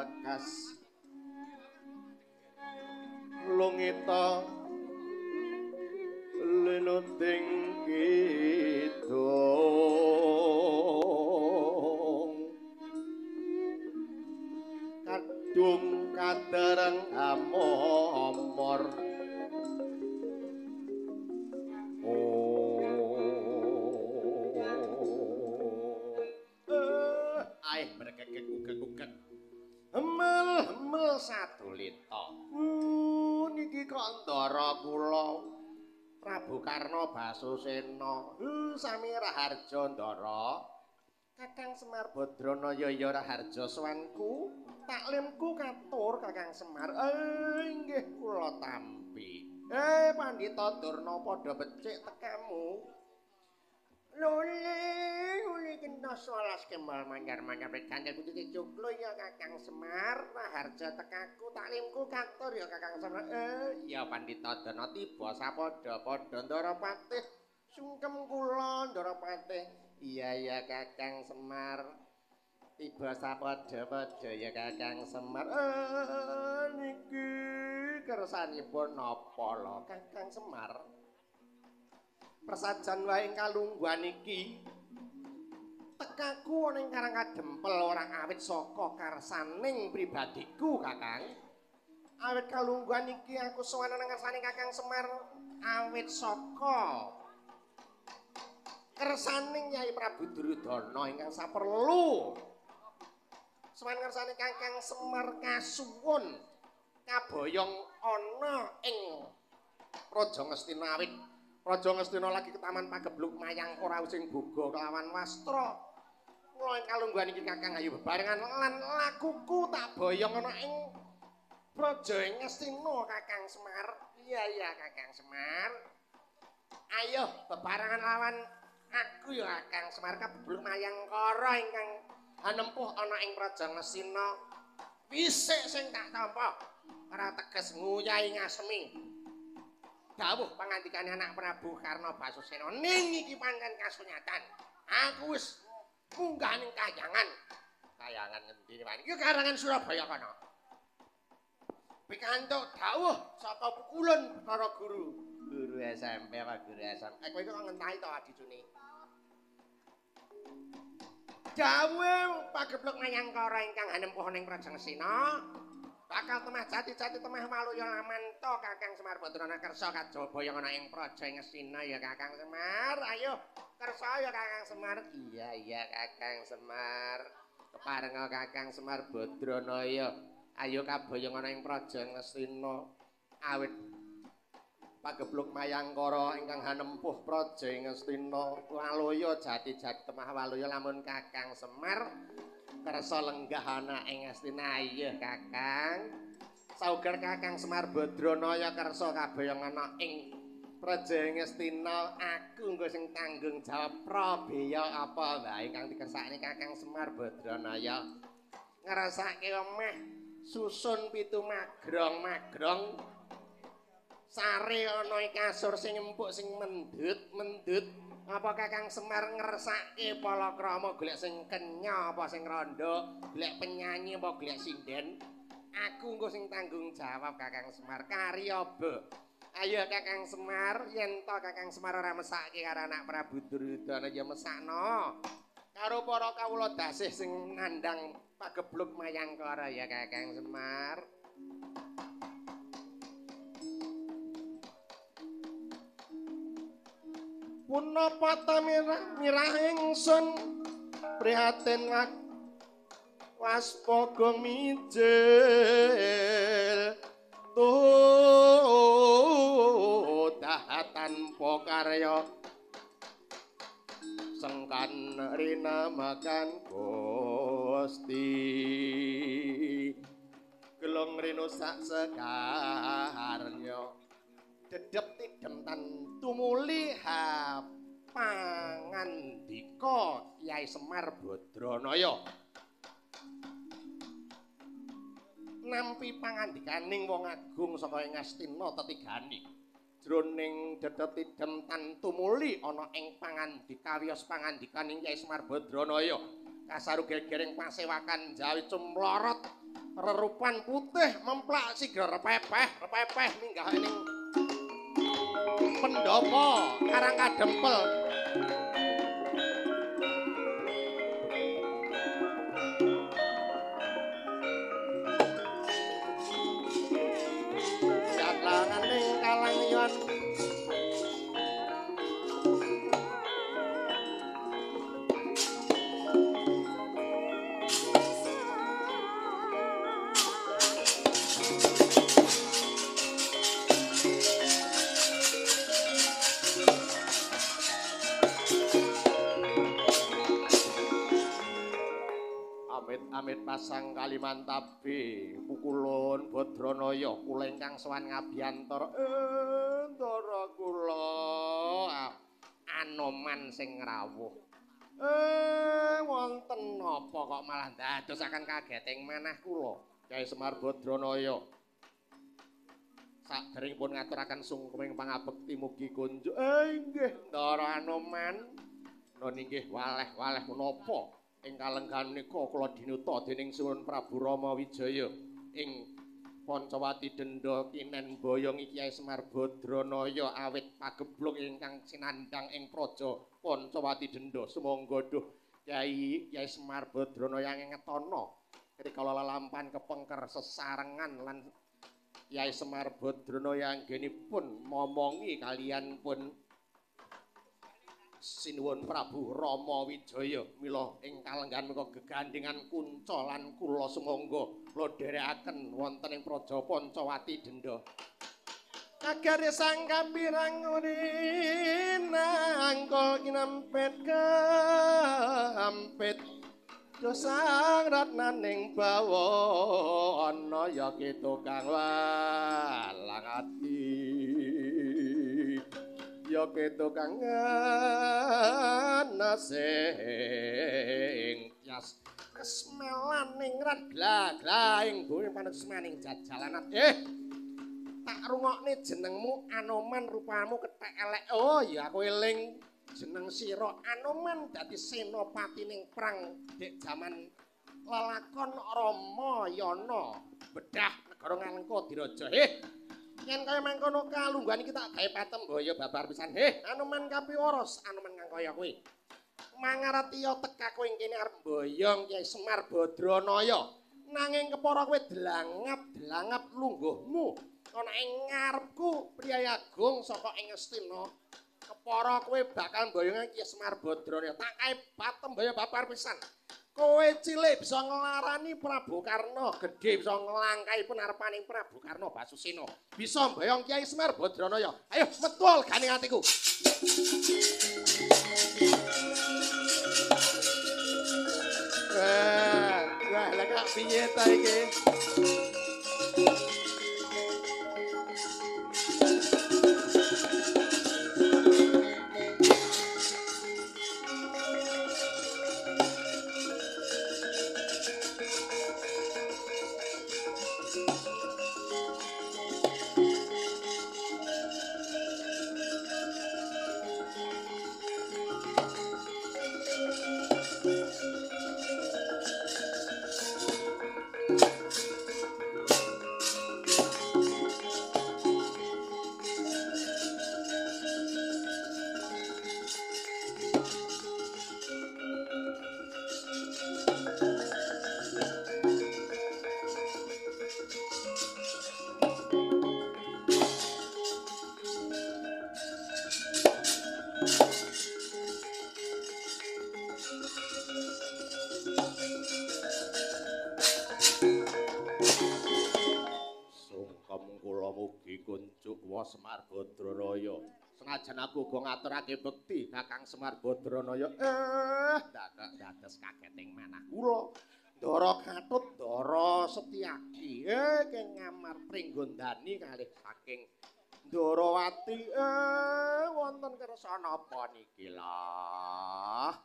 Bekas lungita linuting kidung kadung kadereng amor. Aih mergegek ugek-ugek hemel-hemel sadulita. Niki kok ndara kula Prabu Karna Basusena. Sami raharja ndara. Kakang Semar Badranaya ya raharja sowanku. Taklimku katur Kakang Semar. Inggih kula tampi. Pandhita Durna padha becik tekamu. Lole, lole kena solas kembal manyar-manyar bercanda putih cuklo ya Kakang Semar. Raharja tekaku taklimku katur ya Kakang Semar. Ya Pandhita Durna tiba sapadha-padha Ndara Patih. Sungkem kula Ndara Patih. Iya ya Kakang Semar. Tiba sapadha-padha ya Kakang Semar. Niki kersanipun napa lho Kakang Semar? Prasajan wae kalungguhan iki tekaku ana ing Karang Kadempel ora awit saka karsaning pribadiku Kakang. Awit kalungguhan iki aku sowan nang ngarsane Kakang Semar awit saka kersaning Yai Prabu Duryudana ingkang saperlu. Sowan ngarsane Kakang Semar kasuwun kaboyong ana ing Praja Ngastina awit Praja Ngastina lagi ketaman pagebluk Mayangkara sing boga kelawan wastra. Mula ing kalungguhan iki Kakang ayo bebarengan lan lakuku tak boyong ana ing Praja Ngastina Kakang Semar. Iya iya Kakang Semar. Ayo bebarengan lawan aku ya Kakang Semar kagebluk Mayangkara ingkang hanempuh ana ing Praja Ngastina. Wisik sing tak tampa ora teges nguyahi ngasemi. Dawuh pangandikane anak Prabu Karna Basusena ning iki pancen kasunyatan. Aku wis munggah ning kayangan. Kayangan ngendi Pak? Iki karangan Surabaya kono. Pikantuk dawuh saka pukulun para guru. Guru SMP apa guru SMA? Kowe kok ngentahi to adicune? Dawuh pagebluk Mayangkara ingkang hanempuh ning Praja Ngastina. Bakal temah jati-jati temah waluya lamanta Kakang Semar Badrana kersa kajaba ana ing Praja Ngastina ya Kakang Semar. Ayo kersa ya Kakang Semar. Iya iya Kakang Semar. Keparenga Kakang Semar Badranaya. Ayo kaboyong ana ing Praja Ngastina. Awit pagebluk Mayangkara ingkang hanempuh Praja Ngastina. Waluya jati-jati temah waluya lamun Kakang Semar kersa lenggah ana ing Ngastina. Iya Kakang. Sauger Kakang Semar Badranaya kersa kaboyong ana ing Praja Ngastina, aku engko sing tanggung jawab prabeya apa wae ingkang dikersakne Kakang Semar Badranaya. Ngrasake omah susun pitu magrong-magrong sare ana ing kasur sing empuk sing mendut-mendut. Apa Kakang Semar ngersake palakrama golek sing kenya apa sing rondo, golek penyanyi apa golek sinden? Aku engko sing tanggung jawab Kakang Semar. Karya be. Ayo Kakang Semar, yen to Kakang Semar ora mesake karo anak Prabu Duryudana ya mesakno karo para kawula dasih sing nandhang pagebluk Mayangkara ya Kakang Semar. Punapa ta mirah ingsun prihatin waspada mijil tudah tanpa karya sengkan rinamakan Gusti gelong rino sak sekarnya dedep tidem tan tumuli ha pangandika Kyai Semar Badranaya nampi pangandikaning wong agung saka ing Ngastina tetigani jroning dedep tidem tan tumuli ana ing pangandika wiyos pangandikaning Kyai Semar Badranaya kasaru gegering pasewakan Jawi cumlorot Rerupan putih memplak sigra repepeh, repepeh minggah ning pendopo Karang Kadempel. Jatlanganing kalangyon. Amit pasang Kalimantabe pukulun Badranaya kula ingkang sowan ngabiyantara ndara kula Anoman sing ngrawuh wonten napa kok malah ndadosaken kageting manah kula Kyai Semar Badranaya saderengipun ngaturaken sungkeming pangabekti mugi kunjuk inggih ndara Anoman nun inggih waleh-waleh menapa ing kalenggahan menika kula dinuta dening Sunan Prabu Rama Wijaya ing Pancawati Denda kinen boyongi Kyai Semar Badranaya awit pageblug ingkang sinandhang ing praja Pancawati Denda. Sumangga duh Kyai Semar Badranaya ngetana rikala lelampahan kepengker sesarengan lan Kyai Semar Badranaya anggenipun momongi kalian pun Sinuwun Prabu Rama Wijaya. Mila ing kalenggahan menika gegandhengan kunca lan kula sumangga kula dherekaken wonten ing praja Pancawati Denda. Kagare sang kampirang nangkol kinempet kampit dosang ratnaning bawa ana ya ki tukang walang ati ya ketukang ana sing tias kesmelaning rat glaglaing bumi panuksmaning jajalanat. Tak rungokne jenengmu Anoman rupamu kethek elek. Oh ya aku eling jeneng sira Anoman dadi senopati ning perang dek jaman lelakon Ramayana bedah negara Ngalengka diraja. Yen kaya mangkono kalungguhan iki tak gawe patembaya babar pisan. Anoman kapiwara, Anoman kang kaya kowe. Mangaratiya teka kowe ing kene arep mboyong Kyai Semar Badranaya. Nanging kepara kowe delangap-delangap lungguhmu ana ing ngarepku priyayi agung saka ing Ngastina. Kepara kowe bakal mboyong Kyai Semar Badranaya. Tak gawe patembaya babar pisan. Kowe cilik bisa nglarani Prabu Karna, gedhe bisa nglangkai penarepaning Prabu Karna Basusena. Bisa mboyong Kyai Semar Badranaya. Ayo metu ganing atiku. Wah, lha kok piye ta iki? Semar Badranaya. Senajan aku uga ngaturake bekti Kakang Semar Badranaya. Dadak dados kageting manah kula. Ndara Gatut, Ndara Setyaki. Keng ngamar Pringgondani kalih saking Ndarawati. Wonten kersa napa niki lah?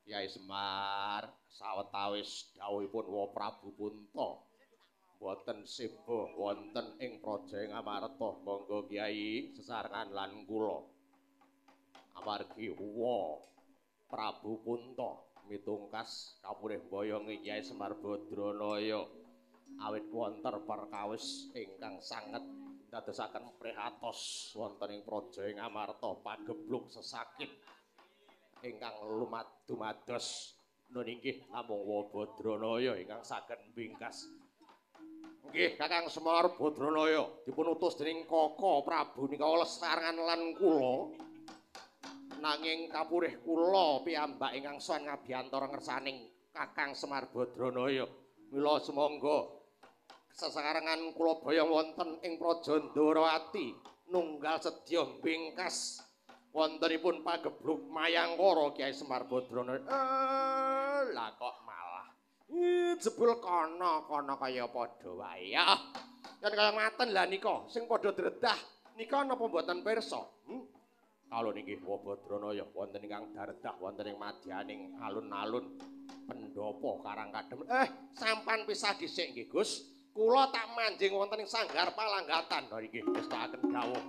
Kyai Semar sawetawis dawuhipun Wa Prabu Punta boten seba wonten ing praja Ngamarta. Monggo Kyai sesarengan lan kula. Amargi Wa Prabu Punta mitungkas kapurih mboyongi Kyai Semar Badranaya. Awit wonten perkawis ingkang sanget dadosaken prihatos wonten ing praja ing Amarta pagebluk sesakit ingkang lumadumados nun inggih namung Wabadranaya ingkang saged mbingkas. Nggih Kakang Semar Badranaya dipun utus dening Kaka Prabu nika sarengan lan kula. Nanging kapurih kula piyambak ingkang sowan ngabiyantara ngersaning Kakang Semar Badranaya. Mila sumangga sesarengan kula boyong wonten ing Praja Ndorowati nunggal sedya mbingkas wontenipun pagebluk Mayangkara Kyai Semar Badranaya. Lah kok malah jebul kono-kono kaya padha wae. Ya. Yen kaya ngaten lha nika sing padha dredah nika napa mboten pirsa? Kala niki Wabadranaya wonten ingkang daredah wonten ing madyaning alun-alun pendhapa Karangkadem. Sampan pisah dhisik nggih Gus. Kula tak manjing wonten ing sanggar palanggatan. Lha nggih, gestakaken dawuh.